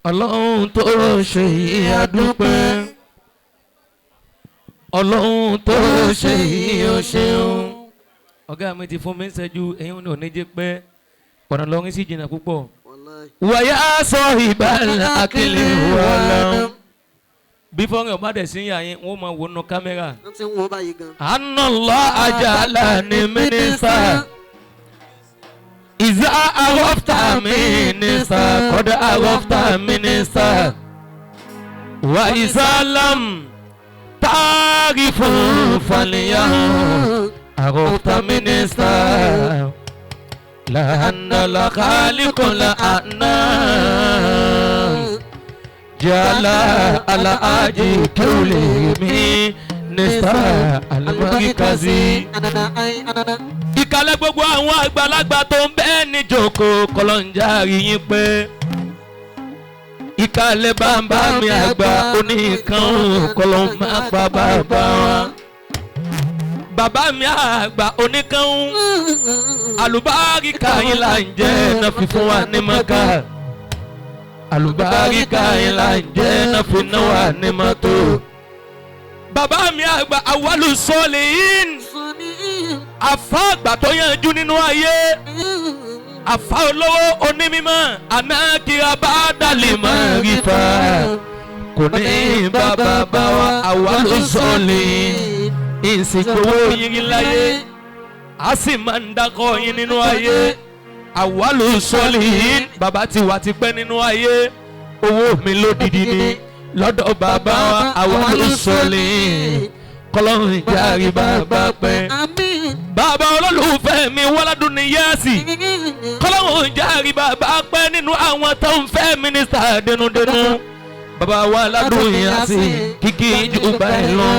Ọlọ́run tó ṣe yìí adúpẹ́. Ọlọ́run tó ṣe yìí ó ṣeun. Ọ̀gá mi ti fún mi ń ṣẹ́jú ẹ̀yìn ò ní jẹ́ pẹ́ ọ̀nà lọ́rin sì jìnnà púpọ̀. Wallahi. Wàyà sọ ìbálẹ̀ akílẹ̀ wọlé. Bí fọ́nrán ọba dẹ̀ sí yà yín, wọ́n máa wò nù kámẹ́rà. Wọ́n ti ń wo báyìí gan. Anàlọ́ àjàlá ni mínísítà. Ìzá àrọ́fta mínísítà, kọ́dà àrọ́fta mínísítà. Wà ìsálàm táàrí fún fàlìyà. Àrọ́fta mínísítà. Làánà làkàlíkùn làánà. Jala alaaji kewle mínísítà alimọ́ríkàzí. Anana ai anana. Ìkàlẹ̀ gbogbo àwọn àgbàlagbà tó ń bẹ́ẹ̀ ní jòkó kọlọ́njà rí yín pé ìkàlẹ̀ bàbá mi àgbà oníkan kọlọ́n máa pa bàbá wa. Bàbá mi àgbà oníkan àlùbáríkà yín là ń jẹ́ náà fi fún wa ní mọ́kà. Àlùbáríkà yín là ń jẹ́ náà fi ná wa ní mọ́tò. Bàbá mi àgbà àwálù sọ́ọ̀lì yìí àfa àgbà tó yanjú nínú ayé àfa olówó onímọ̀ ànákìrà bá dàlí mọ́ rífà kò ní bàbá bá wa àwa ló sọ̀lì ìsìnkú yín láyé a sì máa ń dákọ̀ yín nínú ayé àwa ló sọ̀lì bàbá ti wà tipẹ́ nínú ayé owó mi lódìdí ni lọ́dọ̀ bàbá wa àwa ló sọ̀lì kọlọ́run ìjàre bàbá pẹ́ Àmín. bàbá olólùfẹ́ mi wọ́ládùn ní yẹ́sì kọ́lọ́hún járe bàbá pẹ́ nínú àwọn tó ń fẹ́ mínísítà dénúdénú bàbá wa ládùn yẹ́sì kíkí ju báyìí lọ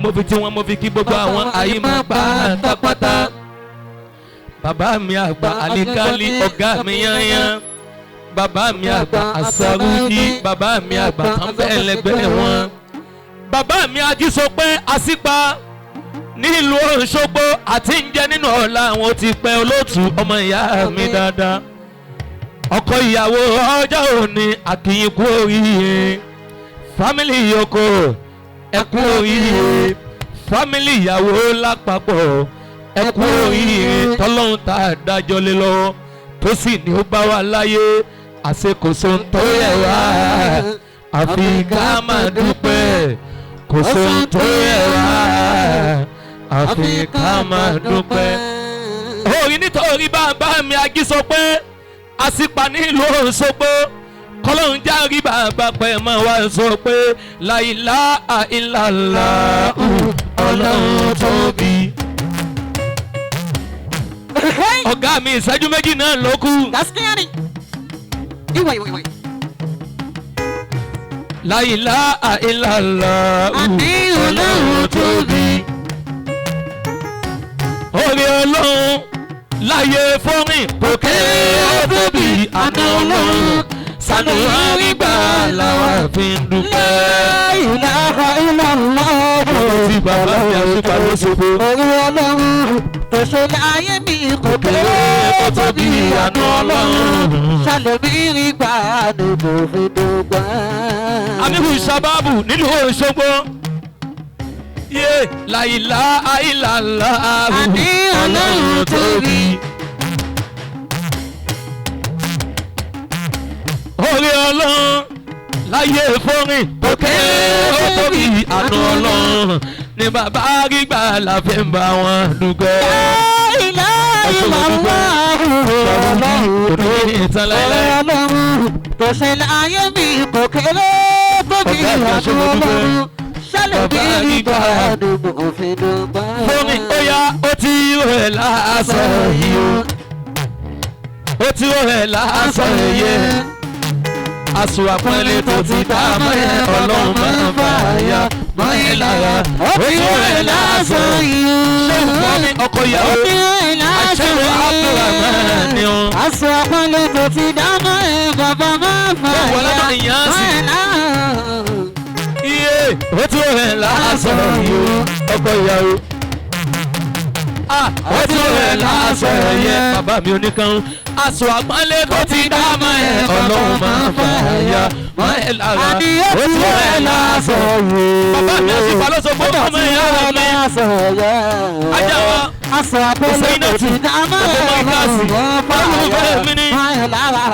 mo fi tiwọn mo fi kí gbogbo àwọn àyímọ̀ pátápátá bàbá mi àgbà àlìkálí ọ̀gá mi yányán bàbá mi àgbà àsàrúdí bàbá mi àgbà tán bẹ́ẹ̀ lẹ́gbẹ́ wọn bàbá mi ajísọpẹ́ àsípa nílùú Òṣogbo àti ń jẹ nínú ọ̀la àwọn ti pẹ́ olóòtú ọmọ ìyá mi dáadáa ọkọ ìyàwó ọjọ́ òní àkìyìn kú oríire fámìlì yòókù ẹ kú oríire fámìlì ìyàwó lápapọ̀ ẹ kú oríire tọ́lọ́hún tá a dájọ́ lé lọ́wọ́ tó sì ní ó bá wa láyé àṣekòso ń tó yẹ wá àfi ká máa dúpẹ́ kò sóhun tó yẹ wá àfi ká máa dúpẹ́. Orin nítorí bàbá mi ají sọ pé àsìpà nílùú Òṣogbo kọ́lọ́hún járí bàbá pẹ̀ mọ́ wá sọ pé láìlá ìlàlá ọlọ́run tóbi. Ọ̀gá mi ìṣẹ́jú méjì náà ló kù. Gaskiya ne. Iwai iwai iwai. Láìlá ìlàlá Àní ọlọ́run tóbi. Orí ọlọ́run láyé fọ́nrin kò kéré ó tóbi àná ọlọ́run sànúwárí gbà làwa fi ń dúpẹ́. La ilaha illallah. Tí bàbá mi àṣìpà ló ṣòfò. Orí ọlọ́run tó ṣe láyé mi kò kéré Ó tóbi àná ọlọ́run. Ṣàlẹ̀ mi rí gbà ni mo fi dùgbà. Amiru Sababu nílùú Òṣogbo. Yé láìlá àìlàlá Àní ọlọ́run tóbi. Orí ọlọ́run láyé fọ́nrin kò kéré ó tóbi àánú ọlọ́run ni bàbá rí gbà la fi ń bá wọn dúpẹ́. La ilaha illallah. Kò ní ìtàn láéláé. Ọlọ́run tó ṣe láyé mi kò kéré tóbi Ọ̀gá mi àánú aṣọ mo dúpẹ́. ọlọ́run. Ṣàlẹ̀ mi Bàbá rí rí gbà gbà. ni mo fi dùgbà. Fọ́nrin ó yá ó ti rẹ̀ lásán yìí o. Ó ti rẹ̀ lásán yìí aṣọ àpọ́nlé tó ti dá mọ́ ẹ ọlọ́run máa ń fà ya mọ́ ẹ lára. Ó ti rẹ̀ lásán yìí. Ṣé ìfọ́ mi ọkọ ìyàwó? Ó ti rẹ̀ lásán Àṣẹwó Abdulrahman ni ó. Aṣọ àpọ́nlé tó ti dáná ẹ̀ bàbá máa fà Ó wọlé ya náà ìyá sí. mọ́ ẹ lára. Iye ó ti rẹ̀ lásán yìí ọkọ ìyàwó. Ah, ó ti rẹ̀ lásán yẹn bàbá mi oníkan. Aṣọ àpọ́nlé tó ti dá mọ́ ẹ ọlọ́run máa fà ya mọ́ ẹ lára ó ti rẹ̀ lásán. Bàbá mi àti ìfàlọ́sọ̀gbọ́ ọmọ ìyá mi ajá wa Aṣọ abẹ́lé tó ti dá mọ́ ẹ̀ ọlọ́run olùfẹ́ mi ni. mọ́ ẹ̀ lára.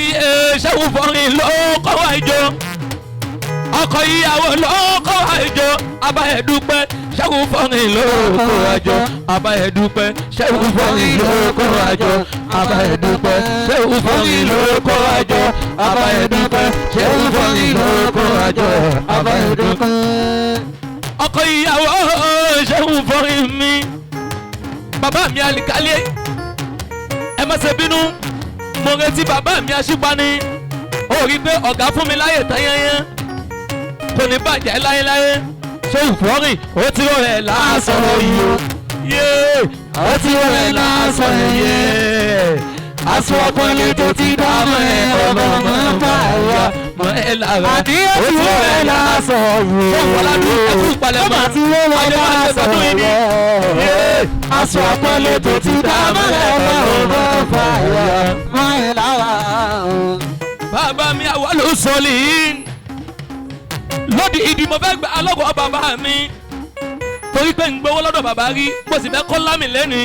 Iye ṣẹ́wó fọrin ló kọ́ wa ìjọ ọkọ̀ ìyàwó ló kọ́ wa ìjọ abá ẹ̀ dúpẹ́ ṣẹ́wó fọrin ló kọ́ wa jọ abá ẹ̀ dúpẹ́ ṣẹ́wó fọrin ló kọ́ wa jọ abá ẹ̀ dúpẹ́ ṣẹ́wó fọrin ló kọ́ wa jọ abá ẹ̀ dúpẹ́ ṣẹ́wó fọrin ló kọ́ wa jọ abá ẹ̀ dúpẹ́. Ọkọ̀ ìyàwó ṣẹ́wó fọrin mi bàbá mi àlìkálẹ̀ ẹ má ṣe bínú mo retí bàbá mi aṣípani ó rí i pé ọ̀gá fún mi láyè tán yányán kò ní bàjẹ́ láéláé ṣé ìfọ́rìn ó ti rọ̀ ẹ̀ lásán yìí o yéé ó ti rọ̀ ẹ̀ lásán yìí aṣọ ọkùnrin tó ti dá mọ́ ẹ ọmọ mọ́ bá yà mọ́ ẹ lára Àní ó ti rọ̀ ẹ̀ lásán yìí. Fún Fọlábí ẹkú ìpalẹ̀mọ́ Ó mà ti rọ̀ ẹ̀ Adé máa ṣe lásán sọdún yìí ni yìí. yéé Aṣọ àpọ́nlé tó ti dá mọ́ ẹ̀ ọlọ́run fà ya mọ́ ẹ̀ lára. Bàbá mi àwa ló sọ lè lódì ìdí mo fẹ́ gba alọ́kọ̀ bàbá mi torí pé ń gbowó lọ́dọ̀ bàbá rí mo sì fẹ́ kọ́ lámì lẹ́ni.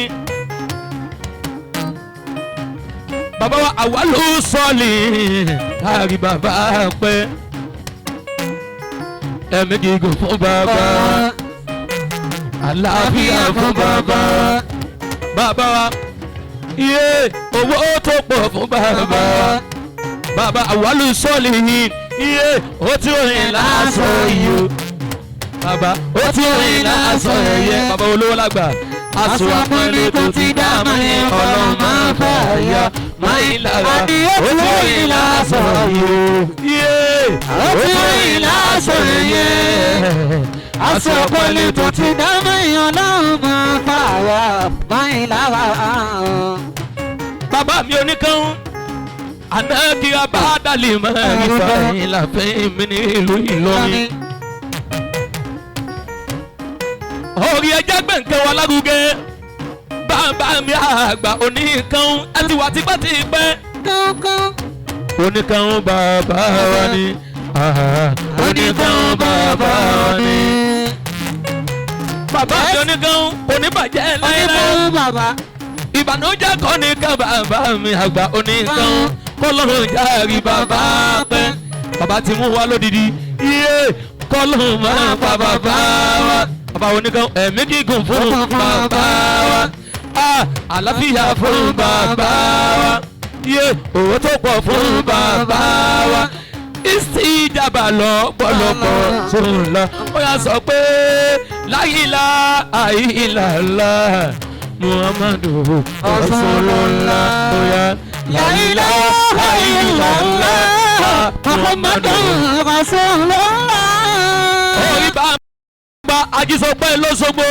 Bàbá wa àwa ló sọ lè kárí bàbá pẹ́ ẹ̀mí gígùn fún bàbá àlàáfíà fún bàbá bàbá wa iye owó tó pọ̀ fún bàbá bàbá àwálù sọ́ọ̀lì yìí iye ó ti rìn lásán yìí o bàbá ó ti rìn lásán yìí bàbá olówó lágbà aṣọ àpọ́nlé tó ti dá mọ́ ẹ ọlọ́run máa fà ya máa ń lára Àní ó ó ti ti rìn rìn lásán yìí o iye Ó ti rìn lásán yìí. Aṣọ àpọ́nlé tó ti Ti dá mọ́ ẹ̀ ọlọ́run máa fà ya mọ́ ẹ̀ lára. Bàbá mi oníkan àná kí a bá dalè mọ́ nípa ìlàfẹ́ mi ní ìlú Ìlọrin. Orí ẹjẹ́ gbẹ̀ǹkẹ́ wa lárugẹ bàbá mi àgbà oníkan ẹ ti wà tipẹ́tipẹ́. Kọ́kọ́. Oníkan bàbá wa ni oníkan bàbá wa ni. Bàbá mi oníkan oníbàjẹ́ láéláé Oníkan bàbá. Ìbànújẹ́ kọ́ ní ká bàbá mi àgbà oníkan kọ́lọ́run járe bàbá pẹ́ bàbá ti mú wa lódìdí iye kọ́lọ́run máa pa bàbá wa bàbá oníkan ẹ̀mí gígùn fún bàbá wa ah, àlàáfíà fún bàbá wa iye owó tó pọ̀ fún bàbá wa ìsìjàmbá lọ́pọ̀lọpọ̀ tó ń lọ ó yà sọ pé láyìlá àyìnlá Muhammadu Rasulullah oya La ilaha illallah Muhammadun Rasulullah. Orí bá gba ajísọpẹ́ lọ́sọ̀gbọ́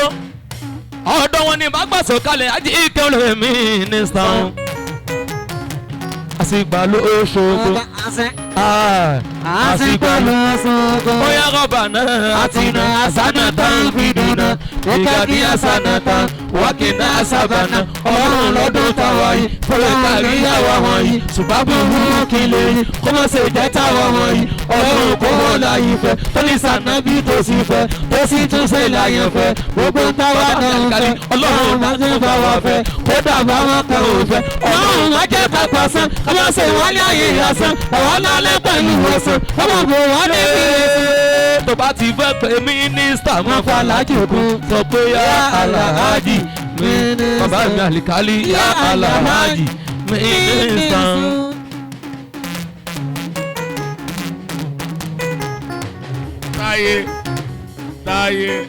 ọ̀dọ́ wọn ni bá gbàsọ̀ kalẹ̀ ají ìkẹlẹ̀ mi ní sàn. Àsìgbà lóṣogbo Àsìkò lọ́sọ̀gbọ́. Bóyá rọ́bà náà àti iná àsánà tán fi dùnà ìgbàdí àsánà tán wákìnà àsàbànà ọlọ́run lọ́dún táwa yìí fọlọ́ kárí àwa wọ̀nyí ṣùgbọ́n burú kí lè rí kó má ṣe jẹ́ táwa wọ̀nyí ọlọ́run kó wọ́n láyé fẹ́ tó ní sànàbí tó sì fẹ́ tó sì tún ṣe láyé fẹ́ Gbogbo ń táwa náà ń fẹ́, ọlọ́run má ṣe bá wa fẹ́ kódà bá wọn kan ò fẹ́ Ọlọ́run má jẹ́ ká pasán, ká má ṣe wọ́n ní ayé asán, àwọn náà lẹ́ pẹ̀lú ọ̀sán, ọmọ bò wọ́n lè fi tó bá ti fẹ́ pé mínísítà mọ́ fàlájì kún sọ pé yá aláàjì mi bàbá mi àlìkálí yá aláàjì mínísítà. Táyé táyé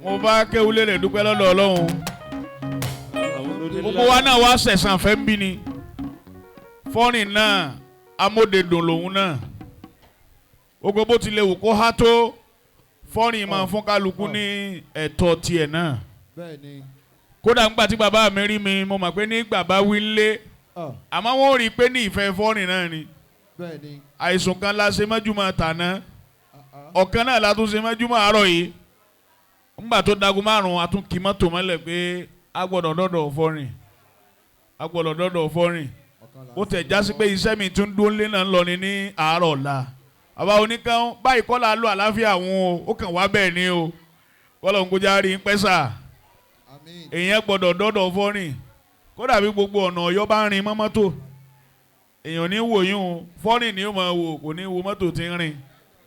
mo bá kéwúlé lè dúpẹ́ lọ́dọ̀ Ọlọ́run gbogbo wa náà wá sẹ̀sán fẹ́ ń bí ni fọ́nrìn náà amódedùn lòun náà gbogbo bó tilẹ̀ wù kó há tó fọ́nrìn máa fún kálukú ní ẹ̀tọ́ tiẹ̀ náà Bẹ́ẹ̀ni. Kódà ńgbà tí bàbá mi rí mi mo mọ̀ pé ní bàbá wí lé àmọ́ wọ́n rí i pé ní ìfẹ́ fọ́nrìn náà ni Bẹ́ẹ̀ni. Àìsùn kan la ṣe mọ́júmọ́ tàná ọ̀kan náà la tún ṣe mọ́júmọ́ àárọ̀ yìí ńgbà tó dagun márùn-ún a tún kì mọ́tò mọ́lẹ̀ pé a gbọ́dọ̀ dọ́dọ̀ fọ́nrìn. A gbọ́dọ̀ dọ́dọ̀ fọ́rìn. Ó tẹ̀ já sí pé iṣẹ́ mi tún dún lé náà ń lọ ni ní àárọ̀ ọ̀la. Àbá oníkan báyìí kọ́ la lo àlàáfíà wọn o, ó kàn wá bẹ́ẹ̀ ni o. Kọ́lọ̀ ń kọjá rí ń pẹ́ sà. Èèyàn gbọ́dọ̀ dọ́dọ̀ fọ́rìn. Kódà bí gbogbo ọ̀nà Ọ̀yọ́ bá ń rin mọ́ mọ́tò. Èèyàn ní wò yín o, fọ́rìn ni ó máa wò, kò ní wo mọ́tò tí ń rìn.